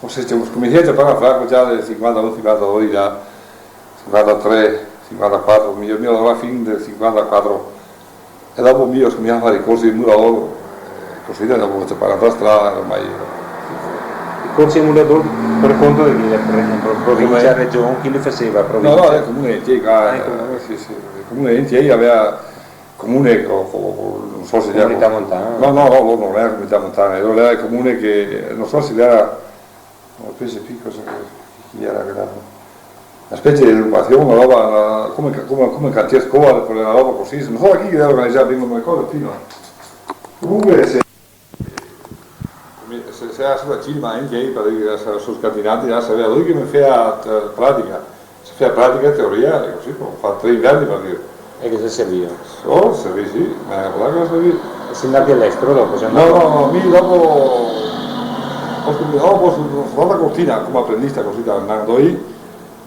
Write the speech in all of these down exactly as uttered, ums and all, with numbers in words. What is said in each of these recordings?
Forse se scominsià a far un fraco già del sinquantaun, sinquantadoi, là, sinquantatré, sinquantaquatro, mi, mi lavorava fin del sinquantaquatro. E dopo mi go scominsià a far i corsi de muraor, eh, cusì, dopo go ciapà n'altra strada, ormai. I corsi de muraor par conto de chi, par esempio, provincia, region, chi li faseva? No, no, provincia? L'era el comune entier, qua, ah, el comune, eh, sì, sì, el comune entier gaveva comune co, co, co, no so se l'era... Comunità montana? No, no, no, no, no l'era comunità montana, l'era el comune che, no so se l'era, no penso pì cosa che, chi l'era che l'era, na specie de educasion, na roba, na, come, come, come cantier scola, na roba cusì, no so chi che l'era organizà, ben, no me ricordo pì, ma comunque se Come se, se era stà al cinema anca lì, par dire, se, sul scantinante, là, se vedeva lui che me fea, eh, pratica. Se fea pratica e teoria, e cusì, po, fa tre inverni, par dire. E cosa serviva? Oh, serviva, sì, ma varda cosa serviva. E si ndati a l'estero dopo, se no? No, no, no, mi dopo, go scominsià, dopo so, so ndà a Cortina come aprendista, cusì, da un ano, doi,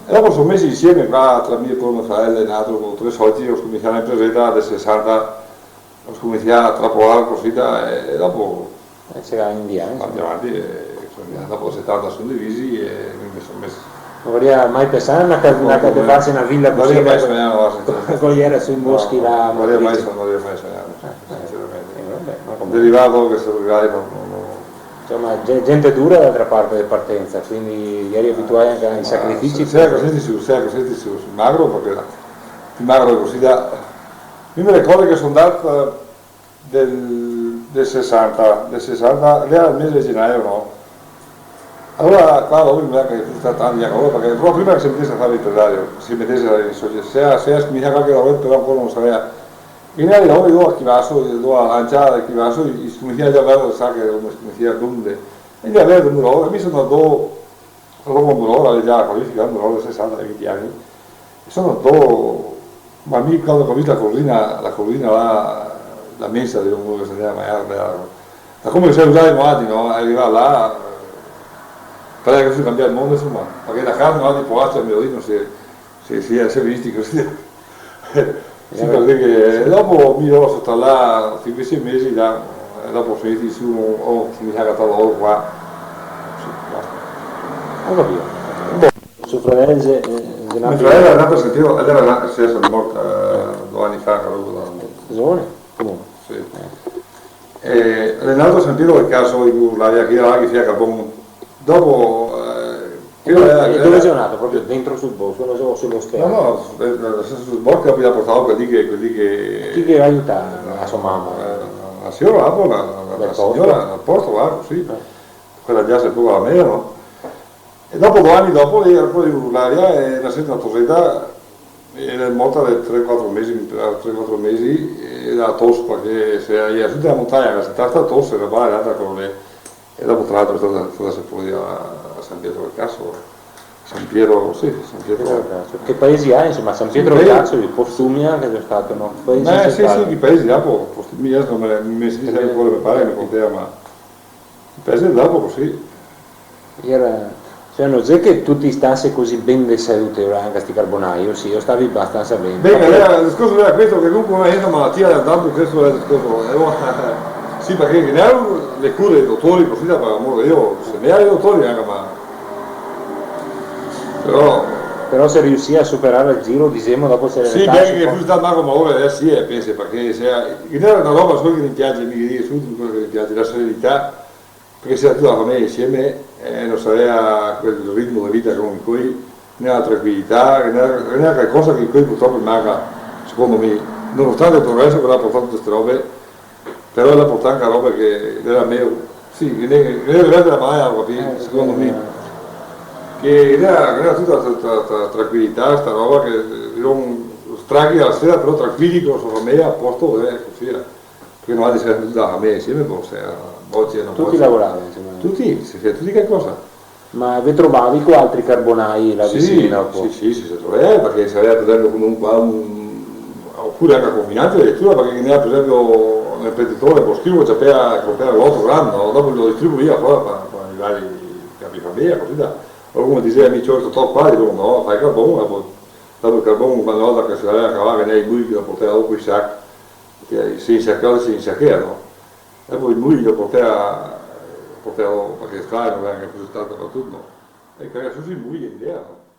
e dopo so mesi insieme qua, tra mi e po me fradel e un altro, co tre soci, go scominsià na impreseta del sesanta, Go scominsià a trapolar cusì, da, e, e dopo... Eh, se va in via, insoma. Andemo avanti, e, insoma, dopo el setanta so ndati in via, e mi me so meso... No gavarìa mai pensà na ca-, na ca-, de farse na vila cusì, no gavarìa mai sognà, no, sinceramente. Co, co gera sui boschi là, no gavarìa mai, no gavarìa mai sognà, sinceramente. Eh, eh. Eh, vabè, ma come? Derivà che so rivà, no, no, no. Insoma, ge-, gente dura d'altra parte de partensa, quindi geri abituai anca ai sacrifici. Ah, sì, sì, cusì, sì, sì, magro, parché pì magro cusì, da, Mi me ricordo che so ndà del, del sesanta, del sesanta, l'era el mese de genaio, no? Alora, qua, dopo, no xe che fu stà tanti ani, alora, parché, però prima che se metese a far l'impresario, se metese in società, se, se scominsià qualche laoro, però ancora no savea. E i lavori, do a Chivasso, do a Lancia, a Chivasso, i scominsià già a veder, sa che scominsià dunque. E già a veder, alora, mi so ndà Alora, come muraor, l'era già qualificà, muraor del sesanta, vinti ani. E so ndà, ma mi quando go visto la cortina, la cortina là, la mensa de un che se ndea a magnar, l'era, da come che se usava i moati, no? Rivà là, eh, parea che fuse cambià el mondo, insoma, parché da casa, no, tipo, là, el mio dì, no se, se, se, se visti cusì. Sì, parché dopo mi so stà là sinque, sie mesi, là, e dopo so finì su, go, go scominsià a catar lavoro qua. Sì, basta. Go capìo. Bon, so fradel, eh, Renato... Me fradel Renato Santiero, el l'era là, sì, el xe morto, eh, do ani fa, roba là. Zovane? Comunque. Sì. Eh. E Renato Santiero, el caso, in Jugoslavia, che l'era là che fea carbon. Dopo, eh, che l'era, e dove l'era... Xe nato? Proprio dentro sul bosco, no so, sul'osteria? No, no, eh, sul bosco, dopo i ga portà quei lì che, quei lì che... Chi che l'aiutava? La so mama? Eh, na siora, dopo, na, na, na siora, dal posto, varda, sì. Eh. Quela là xe proprio la mea, no? E dopo, do ani dopo, lei era proprio in Jugoslavia, e la xe stà na toseta, e l'è morta de tre, quatro mesi, mi par, tre, quatro mesi, e da tos, parché se la iera su dela montagna, che se tasta tos, se la va, l'altra cosa lì. E dopo, tra l'altro, xe stata, stata sepolida a San Pietro del Carso. San Piero, sì, San Pietro. Pietro del Carso. Che paesi xe, insoma, San Pietro del Carso, Postumia, che xe stà, no? Paesi... Eh, sì, sì, che paesi, dopo, Postumia, no me, me se dise ancora, me pare, me contea, ma che paesi dopo, cusì. Iera, cioè, no xe che tuti stase cusì ben de salute, ora, anca sti carbonai, o sì, o stavi abastansa ben. Ben, parché l'era, el discorso l'era questo, che comunque no xe gnente malatia, tanto questo l'era el discorso. E alora, sì, parché ghe n'era le cure dei dotori, cusì, par amor de Dio, se n'era i dotori anca, ma, però... Però se riusì a superar el giro, disemo, dopo se... Sì, ben che fuse stà magro, ma ora, eh, sì, eh, penso, parché se, ghe n'era na roba sola che me piaxe, mi digo, subito quela che me piaxe, la serenità. Parché se era tuta la fameja insieme, eh, no se gaveva quel ritmo de vita che gavemo incoi, né la tranquilità, né, né calcosa che incoi purtropo manca, secondo mi, nonostante el progreso che l'à portà tute ste robe, però l'à portà anca robe che l'era mejo, sì, che ne, che l'era veramente la magna, capì? Eh, secondo mi. Che l'era, che l'era tuta sta, sta, sta tranquilità, sta roba che, eh, straghi la sera, però tranquili co la so fameja, a posto, eh, cusì, eh. Parché noaltri se era tuta la fameja insieme, po, se era, boce, no... Tuti lavorava, insoma. Tuti, se fea tuti calcosa. Ma ve trovavi co altri carbonai là visin, po? Sì, sì, sì, se trovava, eh, parché se gaveva, par esempio, comunque un, opure anca confinanti adiritura, parché ghe n'era, par esempio, nel Petitore, Boschivo, che gaveva, che gaveva l'orto grande, no? Dopo lo distribuiva fora par, par i vari capifameja, cusì, da. Alora, come diseva, mi ciorto, to qua, digo, no, fa el carbon, dopo, dopo el carbon, na volta che se gaveva cavà, ghe n'era i mui che lo portava dopo i sac, che se insacava, se insacava, no? E po i mui lo portava, Proprio parché strano, eh, anca cusì tanto par tuto. E che Susi moria in guera.